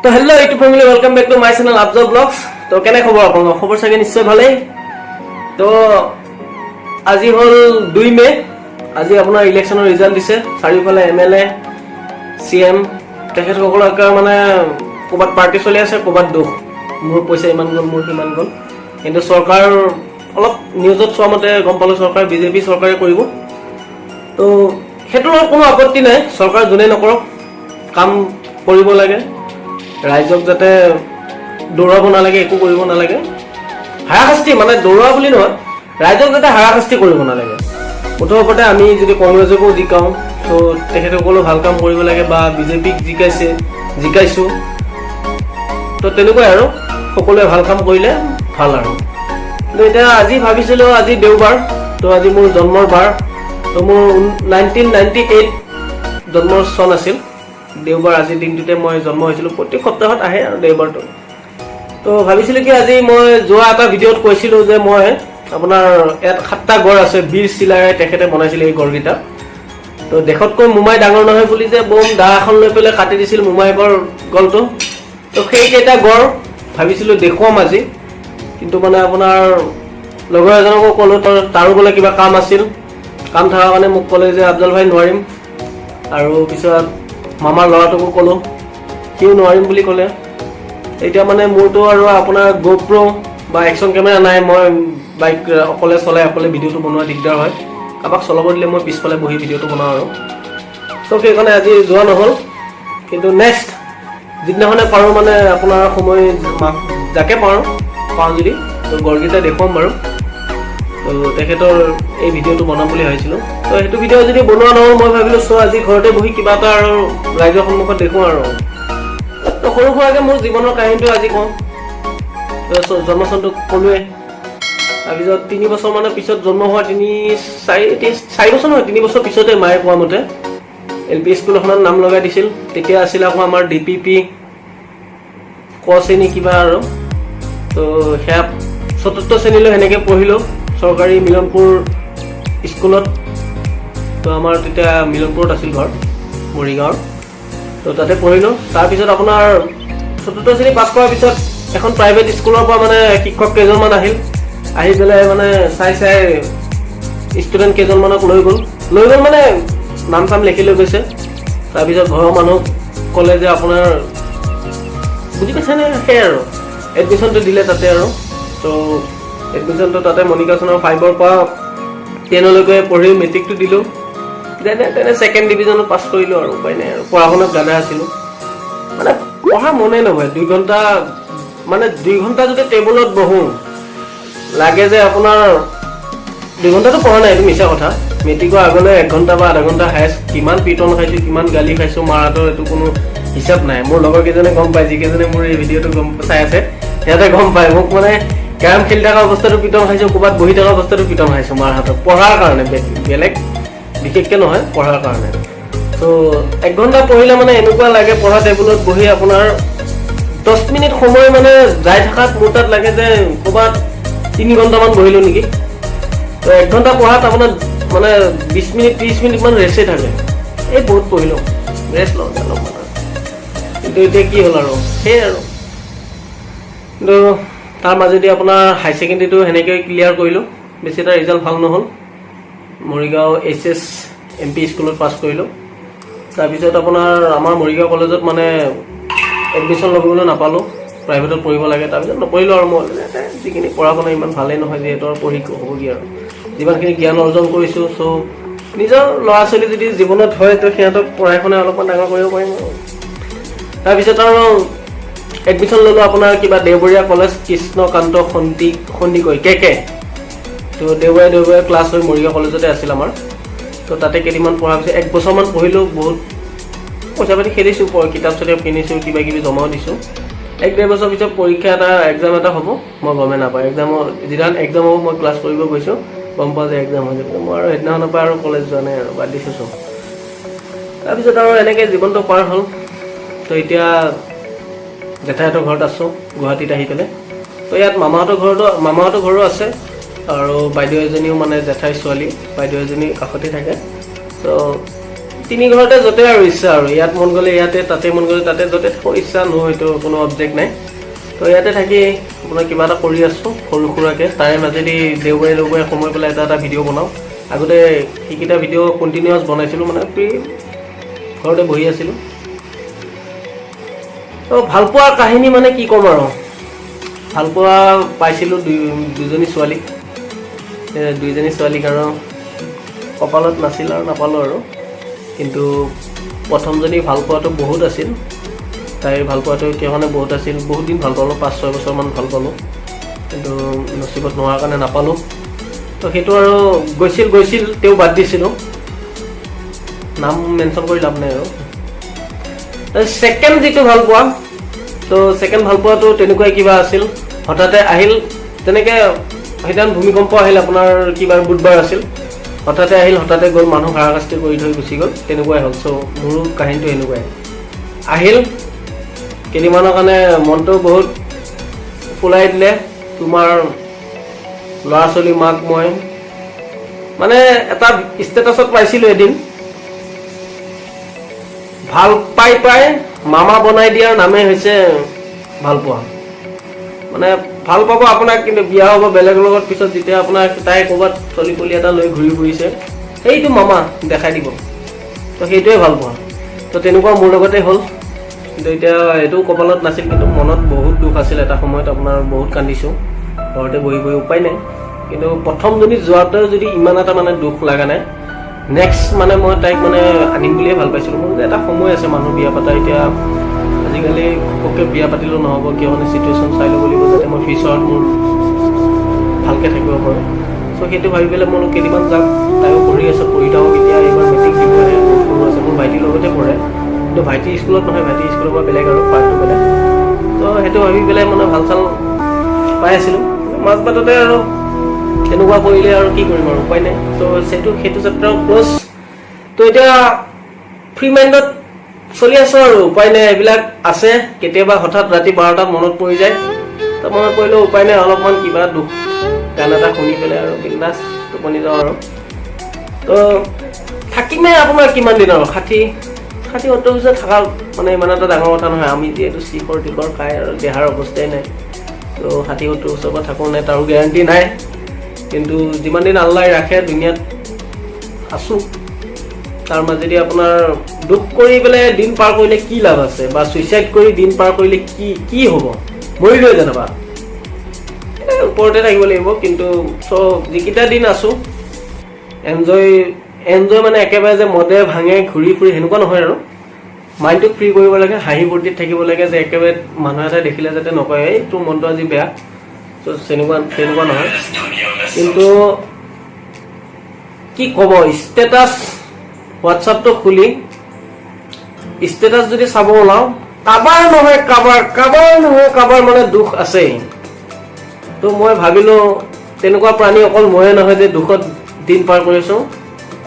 তো hello YouTube family, welcome back to my channel Afzal blogs. তো কেনে খবৰ আপোনালোকৰ? খবৰ চাগে নিশ্চয় ভালেই। তো আজি হ'ল 2 মে'। আজি আপোনাৰ ইলেকশ্যনৰ ৰিজাল্ট দিছে। চাৰিওফালে এমএলএ, চিএম, তেখেতসকলৰ একেবাৰে মানে ক'ৰবাত পাৰ্টি চলি আছে, ক'ৰবাত দুখ, মোৰ পইচা ইমান গ'ল, মোৰ সিমান গ'ল। কিন্তু চৰকাৰ অলপ নিউজত চোৱা মতে গম পালোঁ, চৰকাৰ বিজেপি চৰকাৰে কৰিব। তো সেইটোৰ লগত কোনো আপত্তি নাই। চৰকাৰ যোনেই নকৰক, কাম কৰিব লাগে। ৰাইজক যাতে দৌৰাব নালাগে, একো কৰিব নালাগে, হাৰাশাস্তি, মানে দৌৰা বুলি নহয়, ৰাইজক যাতে হাৰাশাস্তি কৰিব নালাগে। মুঠৰ ওপৰতে আমি যদি কংগ্ৰেছকো জিকাওঁ, ত' তেখেতসকলেও ভাল কাম কৰিব লাগে, বা বিজেপিক জিকাইছে, জিকাইছোঁ, তো তেনেকুৱাই আৰু সকলোৱে ভাল কাম কৰিলে ভাল আৰু। কিন্তু এতিয়া আজি ভাবিছিলোঁ, আজি দেওবাৰ, তো আজি মোৰ জন্মৰ বাৰ। তো মোৰ 1998 জন্মৰ চন আছিল। দেওবাৰ আজিৰ দিনটোতে মই জন্ম হৈছিলোঁ। প্ৰত্যেক সপ্তাহত আহে আৰু দেওবাৰটো। তো ভাবিছিলোঁ কি, আজি মই যোৱা এটা ভিডিঅ'ত কৈছিলোঁ যে মই আপোনাৰ ইয়াত সাতটা গড় আছে, বীৰ চিলাৰায় তেখেতে বনাইছিলে এই গড়কেইটা। তো দেশতকৈ মোমাই ডাঙৰ নহয় বুলি যে বম দা এখন লৈ পেলাই কাটি দিছিল মোমায়েকৰ গলটো, তো সেইকেইটা গড় ভাবিছিলোঁ দেখুৱাম আজি। কিন্তু মানে আপোনাৰ লগৰ এজনকো ক'লোঁ, তাৰো বোলে কিবা কাম আছিল। কাম থকাৰ কাৰণে মোক ক'লে যে আফজল ভাই, নোৱাৰিম। আৰু পিছত মামাৰ ল'ৰাটোকো ক'লোঁ, সিও নোৱাৰিম বুলি ক'লে। এতিয়া মানে মোৰতো আৰু আপোনাৰ গ'প্ৰ' বা একশ্যন কেমেৰা নাই। মই বাইক অকলে চলাই অকলে ভিডিঅ'টো বনোৱা দিগদাৰ হয়। কাৰোবাক চলাব দিলে মই পিছফালে বহি ভিডিঅ'টো বনাওঁ আৰু। চ' সেইকাৰণে আজি যোৱা নহ'ল। কিন্তু নেক্সট যিদিনাখনে পাৰোঁ, মানে আপোনাৰ সময় যাকে পাৰোঁ, পাওঁ যদি, তো গড়কেইটা দেখুৱাম বাৰু। তো তেখেতৰ এই ভিডিঅ'টো বনাম বুলি ভাবিছিলোঁ। তো সেইটো ভিডিঅ' যদি বনোৱা নহ'ল, মই ভাবিলোঁ, চ' আজি ঘৰতে বহি কিবা এটা আৰু ৰাইজৰ সন্মুখত দেখুৱাওঁ আৰু। তো সৰু সুৰাকৈ মোৰ জীৱনৰ কাহিনীটো আজি কওঁ। তো জন্মচনটো ক'লোৱে। তাৰপিছত 3 বছৰমানৰ পিছত, জন্ম হোৱা তিনি চাৰি চাৰি বছৰ নহয়, 3 বছৰ পিছতে মায়ে কোৱা মতে এল পি স্কুল এখনত নাম লগাই দিছিল। তেতিয়া আছিল আকৌ আমাৰ ডিপিপি ক শ্ৰেণী কিবা আৰু। তো সেয়া চতুৰ্থ শ্ৰেণীলৈ সেনেকৈ পঢ়িলোঁ চৰকাৰী মিলনপুৰ স্কুলত। তো আমাৰ তেতিয়া মিলনপুৰত আছিল ঘৰ, মৰিগাঁৱৰ। তো তাতে পঢ়িলোঁ। তাৰপিছত আপোনাৰ চতুৰ্থ শ্ৰেণী পাছ কৰাৰ পিছত এখন প্ৰাইভেট স্কুলৰ পৰা মানে শিক্ষক কেইজনমান আহিল। আহি পেলাই মানে চাই চাই ষ্টুডেণ্ট কেইজনমানক লৈ গ'ল। লৈ গ'ল মানে নাম চাম লিখি লৈ গৈছে। তাৰপিছত ঘৰৰ মানুহক ক'লে যে আপোনাৰ, বুজি পাইছেনে, সেই আৰু এডমিশ্যনটো দিলে তাতে আৰু। তো এডমিশ্যনটো তাতে মণিকাচনৰ 5ৰ পৰা 10লৈকে পঢ়ি মেট্ৰিকটো দিলোঁ। যেনে তেনে ছেকেণ্ড ডিভিজনত পাছ কৰিলোঁ আৰু, উপায় নাই আৰু। পঢ়া শুনাত গাধা আছিলোঁ, মানে পঢ়া মনে নহয়। 2 ঘণ্টা, মানে 2 ঘণ্টা যদি টেবুলত বহোঁ, লাগে যে আপোনাৰ 2 ঘণ্টাটো পঢ়া নাই, এইটো মিছা কথা। মেট্ৰিকৰ আগলৈ 1 ঘণ্টা বা আধা ঘণ্টা হায়েষ্ট। কিমান পিটন খাইছোঁ, কিমান গালি খাইছোঁ মাৰাতৰ, এইটো কোনো হিচাপ নাই। মোৰ লগৰ কেইজনে গম পায়, যিকেইজনে মোৰ এই ভিডিঅ'টো গম চাই আছে, সিহঁতে গম পায়। মোক মানে কেৰম খেলি থকা অৱস্থাতো পিটন খাইছোঁ, ক'ৰবাত বহি থকা অৱস্থাতো পিটন খাইছোঁ মাৰ হাতত, পঢ়াৰ কাৰণে, বেলেগ বিশেষকৈ নহয়, পঢ়াৰ কাৰণে। ত' 1 ঘণ্টা পঢ়িলে মানে এনেকুৱা লাগে, পঢ়া টেবুলত বহি আপোনাৰ 10 মিনিট সময় মানে যাই থকাত মোৰ তাত লাগে যে ক'ৰবাত 3 ঘণ্টামান বহিলোঁ নেকি। তো 1 ঘণ্টা পঢ়াত আপোনাৰ মানে 20 মিনিট, 30 মিনিটমান ৰেষ্টেই থাকে। এই বহুত পঢ়িলোঁ, ৰেষ্ট লওঁ অলপমান আৰু। কিন্তু এতিয়া কি হ'ল আৰু, সেয়াই আৰু। কিন্তু তাৰ মাজেদি আপোনাৰ হাই ছেকেণ্ডেৰীটো সেনেকৈ ক্লিয়াৰ কৰিলোঁ। বেছি এটা ৰিজাল্ট ভাল নহ'ল। Morigaon H S M P স্কুলত পাছ কৰিলোঁ। তাৰপিছত আপোনাৰ আমাৰ মৰিগাঁও কলেজত মানে এডমিশ্যন ল'বলৈ নাপালোঁ, প্ৰাইভেটত পঢ়িব লাগে। তাৰপিছত নপঢ়িলোঁ আৰু মই যিখিনি পঢ়া শুনা ইমান ভালেই নহয় যিহেতু, আৰু পঢ়ি হ'ব কি আৰু। যিমানখিনি জ্ঞান অৰ্জন কৰিছোঁ, চ' নিজৰ ল'ৰা ছোৱালী যদি জীৱনত হয়, তো সিহঁতক পঢ়াই শুনাই অলপমান ডাঙৰ কৰিব পাৰিম আৰু। তাৰপিছত আৰু এডমিশ্যন ল'লোঁ আপোনাৰ কিবা দেওবৰীয়া কলেজ, কৃষ্ণকান্ত সন্দিকৈ, কে কে। তো দেওবাৰে দেওবাৰে ক্লাছ হৈ মৰিগাঁও কলেজতে আছিল আমাৰ। তো তাতে কেইদিনমান পঢ়াৰ পিছত এক বছৰমান পঢ়িলোঁ। বহুত পইচা পাতি খেদিছোঁ, কিতাপ চিতাপ কিনিছোঁ, কিবা কিবি জমাও দিছোঁ। এক ডেৰ বছৰ পিছত পৰীক্ষা এটা, এক্সাম এটা হ'ব, মই গমেই নাপাওঁ। এক্সামৰ যিদিনাখন এক্সাম হ'ব, মই ক্লাছ কৰিব গৈছোঁ, গম পাওঁ যে এক্সাম হৈ যাব। মই আৰু সেইদিনাখনৰ পৰা আৰু কলেজ যোৱা নাই আৰু, বাদ দিছোঁ চব। তাৰপিছত আৰু এনেকৈ জীৱনটো পাৰ হ'ল। তো এতিয়া জেঠাইহঁতৰ ঘৰত আছোঁ গুৱাহাটীত আহি পেলাই। তো ইয়াত মামাহঁতৰ ঘৰো আছে আৰু বাইদেউ এজনীও, মানে জেঠাইৰ ছোৱালী বাইদেউ এজনী কাষতে থাকে। তো তিনিজনী বাইদেউ আছে, তিনিজনী বাইদেউৰ ঘৰতে আছোঁ। তিনি ঘৰতে য'তে আৰু ইচ্ছা আৰু ইয়াত মন গ'লে ইয়াতে, তাতে মন গ'লে তাতে, য'তে থাকোঁ ইচ্ছা নহয়, সেইটো কোনো অবজেক্ট নাই। তো ইয়াতে থাকি আপোনাৰ কিবা এটা কৰি আছোঁ সৰু সুৰাকৈ। তাৰে মাজেদি দেওবাৰে দেওবাৰে সময় পেলাই এটা এটা ভিডিঅ' বনাওঁ। আগতে সেইকেইটা ভিডিঅ' কণ্টিনিউৱাছ বনাইছিলোঁ, মানে ফ্ৰী ঘৰতে বহি আছিলোঁ। তো ভালপোৱাৰ কাহিনী মানে কি ক'ম আৰু, ভালপোৱা পাইছিলোঁ দুজনী ছোৱালীক। দুইজনী ছোৱালীক আৰু কপালত নাছিল আৰু নাপালোঁ আৰু। কিন্তু প্ৰথমজনী ভালপোৱাটো বহুত আছিল। তাইৰ ভালপোৱাটো কিয় কাৰণে বহুত আছিল, বহুত দিন ভাল পালোঁ, 5-6 বছৰমান ভাল পালোঁ, কিন্তু নচিবত নোহোৱাৰ কাৰণে নাপালোঁ। তো সেইটো আৰু গৈছিল গৈছিল, তেওঁ বাদ দিছিলোঁ। নাম মেনশ্যন কৰি লাভ নাই আৰু। ছেকেণ্ড যিটো ভাল পোৱা, তো ছেকেণ্ড ভাল পোৱাটো তেনেকুৱাই কিবা আছিল। হঠাতে আহিল, তেনেকৈ সেইদিনা ভূমিকম্প আহিল আপোনাৰ, কিবা বুধবাৰ আছিল। হঠাতে আহিল, হঠাতে গ'ল, মানুহ হাৰাশাস্তি কৰি থৈ গুচি গ'ল, তেনেকুৱাই হ'ল। চ' মোৰো কাহিনীটো এনেকুৱাই আহিল, কেইদিনমানৰ কাৰণে মনটো বহুত ফুলাই দিলে। তোমাৰ ল'ৰা ছোৱালী মাক মই, মানে এটা ষ্টেটাছত পাইছিলোঁ এদিন, ভাল পাই পাই মামা বনাই দিয়াৰ নামেই হৈছে ভাল পোৱা। মানে ভাল পাব আপোনাক, কিন্তু বিয়া হ'ব বেলেগৰ লগত। পিছত যেতিয়া আপোনাৰ তাই ক'ৰবাত চলি পলি এটা লৈ ঘূৰি ফুৰিছে, সেইটো মামা দেখাই দিব। তো সেইটোৱে ভাল পোৱা। তো তেনেকুৱা মোৰ লগতে হ'ল। কিন্তু এতিয়া এইটো কপালত নাছিল, কিন্তু মনত বহুত দুখ আছিল। এটা সময়ত আপোনাৰ বহুত কান্দিছোঁ ঘৰতে বহি বহি, উপায় নাই। কিন্তু প্ৰথমজনী যোৱাতেও যদি ইমান এটা মানে দুখ লগা নাই, নেক্সট মানে মই তাইক মানে আনিম বুলিয়ে ভাল পাইছিলোঁ। মোৰ এটা সময় আছে মানুহ বিয়া পাতা। এতিয়া আজিকালি ঘপককৈ বিয়া পাতিলেও নহ'ব, কিয় মানে চিটুৱেশ্যন চাই ল'ব লাগিব, যাতে মই ফিউচাৰত মোৰ ভালকৈ থাকিব পাৰোঁ। চ' সেইটো ভাবি পেলাই মই কেইদিনমান যাওক, তাইও পঢ়ি আছে, পঢ়ি থাকক। এতিয়া এইবাৰ মেট্ৰিক দিবহে, বহুত সৰু আছে। মোৰ ভাইটিৰ লগতে পঢ়ে, কিন্তু ভাইটি স্কুলত নহয়, ভাইটি স্কুলৰ পৰা বেলেগ আৰু পাৰ্টটো বেলেগ। ত' সেইটো ভাবি পেলাই মানে ভাল চাল পাই আছিলোঁ, মাজ বাটতে আৰু তেনেকুৱা কৰিলে আৰু কি কৰিম আৰু, উপায় নাই। ত' সেইটো চেপ্টাৰ ক্ল'জ। ত' এতিয়া ফ্ৰী মাইণ্ডত চলি আছো আৰু, উপায় নাই। এইবিলাক আছে, কেতিয়াবা হঠাৎ ৰাতি 12টাত মনত পৰি যায়। ত' মনত পৰিলেও উপায় নাই, অলপমান কিবা দুখ গান এটা শুনি পেলাই আৰু বিন্দাছ টোপনি যাওঁ আৰু। তো থাকিমে আপোনাৰ কিমান দিন আৰু, 60-70 বছৰ থকা মানে ইমান এটা ডাঙৰ কথা নহয়। আমি যিহেতু চিখৰ টিখৰ খাই আৰু দেহাৰ অৱস্থাই নাই। তো 60-70 বছৰ পৰা থাকোঁ নাই তাৰো গেৰাণ্টি নাই। কিন্তু যিমান দিন আল্লাই ৰাখে দুনিয়াত আছোঁ, তাৰ মাজেদি আপোনাৰ দুখ কৰি পেলাই দিন পাৰ কৰিলে কি লাভ আছে, বা ছুইচাইড কৰি দিন পাৰ কৰিলে কি কি হ'ব, মৰিলোৱে জানোবা? ওপৰতে থাকিব লাগিব। কিন্তু চ' যিকেইটা দিন আছোঁ এনজয় এনজয়, মানে একেবাৰে যে মদে ভাঙে ঘূৰি ফুৰি সেনেকুৱা নহয় আৰু। মাইণ্ডটোক ফ্ৰী কৰিব লাগে, হাঁহি ফূৰ্তিত থাকিব লাগে, যে একেবাৰে মানুহ এটাই দেখিলে যাতে নকয়, এই তোৰ মনটো আজি বেয়া। চ' তেনেকুৱা তেনেকুৱা নহয়। কিন্তু কি ক'ব, ষ্টেটাছ হোৱাটছআপটো খুলি ষ্টেটাছ যদি চাব ওলাওঁ, কাবাৰ নহয় কাবাৰ, কাবাৰ নহয় কাবাৰ মানে দুখ আছেই। তো মই ভাবিলোঁ তেনেকুৱা প্ৰাণী অকল ময়ে নহয় যে দুখত দিন পাৰ কৰিছোঁ।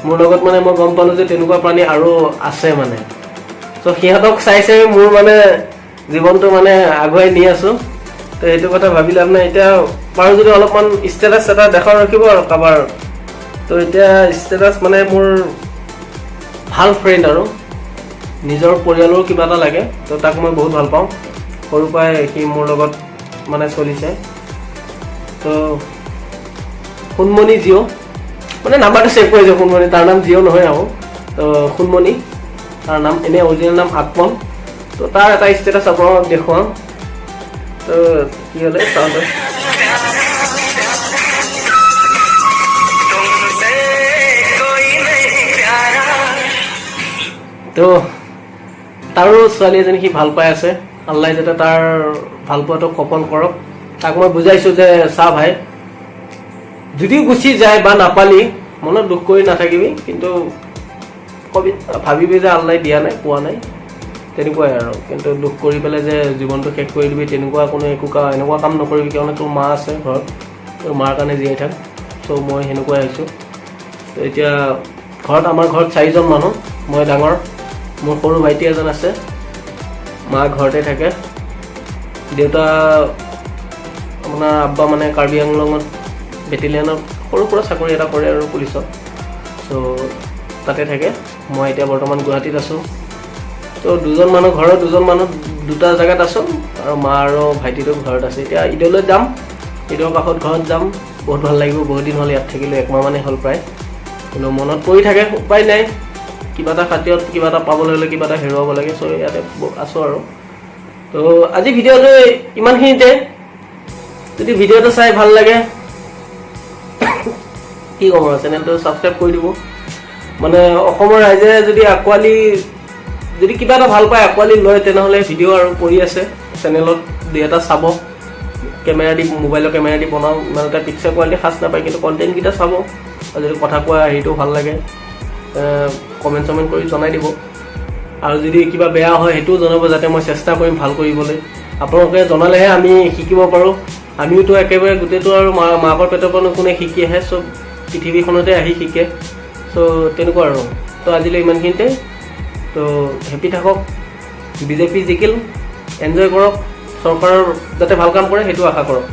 মোৰ লগত মানে মই গম পালোঁ যে তেনেকুৱা প্ৰাণী আৰু আছে মানে। ত' সিহঁতক চাই চাই মোৰ মানে জীৱনটো মানে আগুৱাই নি আছোঁ। তো সেইটো কথা ভাবি লাভ নাই। এতিয়া পাৰোঁ যদি অলপমান ষ্টেটাছ এটা দেখাও ৰাখিব আৰু কাৰোবাৰ। তো এতিয়া ষ্টেটাছ মানে মোৰ ভাল ফ্ৰেণ্ড আৰু নিজৰ পৰিয়ালৰো কিবা এটা লাগে। তো তাক মই বহুত ভাল পাওঁ, সৰুৰ পৰাই সি মোৰ লগত মানে চলিছে। তো সোণমণি জিঅ', মানে নাম্বাৰটো ছেভ কৰিছোঁ সোণমণি। তাৰ নাম জিঅ' নহয় আৰু, তো সোণমণি তাৰ নাম, এনেই অৰিজিনেল নাম আকমল। তো তাৰ এটা ষ্টেটাছ আপোনালোকক দেখুৱাওঁ। তো কি হ'লে চাওঁতে तुमसे कोई नहीं प्यारा। তো তাৰো ছোৱালী এজনী সি ভাল পাই আছে। আল্লাই যাতে তাৰ ভাল পোৱাটো সফল কৰক। তাক মই বুজাইছোঁ যে চা ভাই, যদিও গুচি যায় বা নাপালি মনত দুখ কৰি নাথাকিবি, কিন্তু কবি ভাবিবি যে আল্লাই দিয়া নাই, পোৱা নাই, তেনেকুৱাই আৰু। কিন্তু দুখ কৰি পেলাই যে জীৱনটো শেষ কৰি দিবি, তেনেকুৱা কোনো একো এনেকুৱা কাম নকৰিবি, কিয়নো তোৰ মা আছে ঘৰত, তোৰ মাৰ কাৰণে জীয়াই থাক। চ' মই সেনেকুৱাই হৈছোঁ। তো এতিয়া ঘৰত, আমাৰ ঘৰত চাৰিজন মানুহ, মই ডাঙৰ, মোৰ সৰু ভাইটি এজন আছে, মা ঘৰতে থাকে। দেউতা আপোনাৰ আব্বা মানে কাৰ্বি আংলঙত বেটেলিয়নত সৰু সুৰা চাকৰি এটা কৰে আৰু পুলিচত, চ' তাতে থাকে। মই এতিয়া বৰ্তমান গুৱাহাটীত আছোঁ। তো দুজন মানুহ, ঘৰৰ দুজন মানুহ দুটা জেগাত আছোঁ আৰু মা আৰু ভাইটিটো ঘৰত আছে। এতিয়া ঈদলৈ যাম, ঈদৰ কাষত ঘৰত যাম, বহুত ভাল লাগিব। বহুত দিন হ'ল ইয়াত থাকিলোঁ, একমাহ মানেই হ'ল প্ৰায়। কিন্তু মনত পৰি থাকে, উপায় নাই। কিবা এটা খাতিৰত কিবা এটা পাবলৈ হ'লে কিবা এটা হেৰুৱাব লাগে। চ' ইয়াতে আছোঁ আৰু। তো আজি ভিডিঅ'টো ইমানখিনিতে। যদি ভিডিঅ'টো চাই ভাল লাগে, কি ক'ম আৰু, চেনেলটো ছাবস্ক্ৰাইব কৰি দিব। মানে অসমৰ ৰাইজে যদি আঁকোৱালি, যদি কিবা এটা ভাল পায়, আঁকোৱালি লয়, তেনেহ'লে ভিডিঅ' আৰু পৰি আছে চেনেলত, দুই এটা চাব। কেমেৰা দি, মোবাইলৰ কেমেৰা দি বনাওঁ, ইমান এটা পিকচাৰ কোৱালিটি সাজ নাপায়, কিন্তু কণ্টেণ্টকেইটা চাব। আৰু যদি কথা কোৱা হেৰিটো ভাল লাগে, কমেণ্ট চমেণ্ট কৰি জনাই দিব। আৰু যদি কিবা বেয়া হয়, সেইটোও জনাব, যাতে মই চেষ্টা কৰিম ভাল কৰিবলৈ। আপোনালোকে জনালেহে আমি শিকিব পাৰোঁ। আমিওতো একেবাৰে গোটেইটো আৰু মাকৰ পেটৰ পৰা কোনে শিকি আহে? চব পৃথিৱীখনতে আহি শিকে। চ' তেনেকুৱা আৰু। তো আজিলৈ ইমানখিনিতে। তো হেপী থাকক। বিজেপি জিকিল, এনজয় কৰক। চৰকাৰৰ যাতে ভাল কাম কৰে, সেইটো আশা কৰক।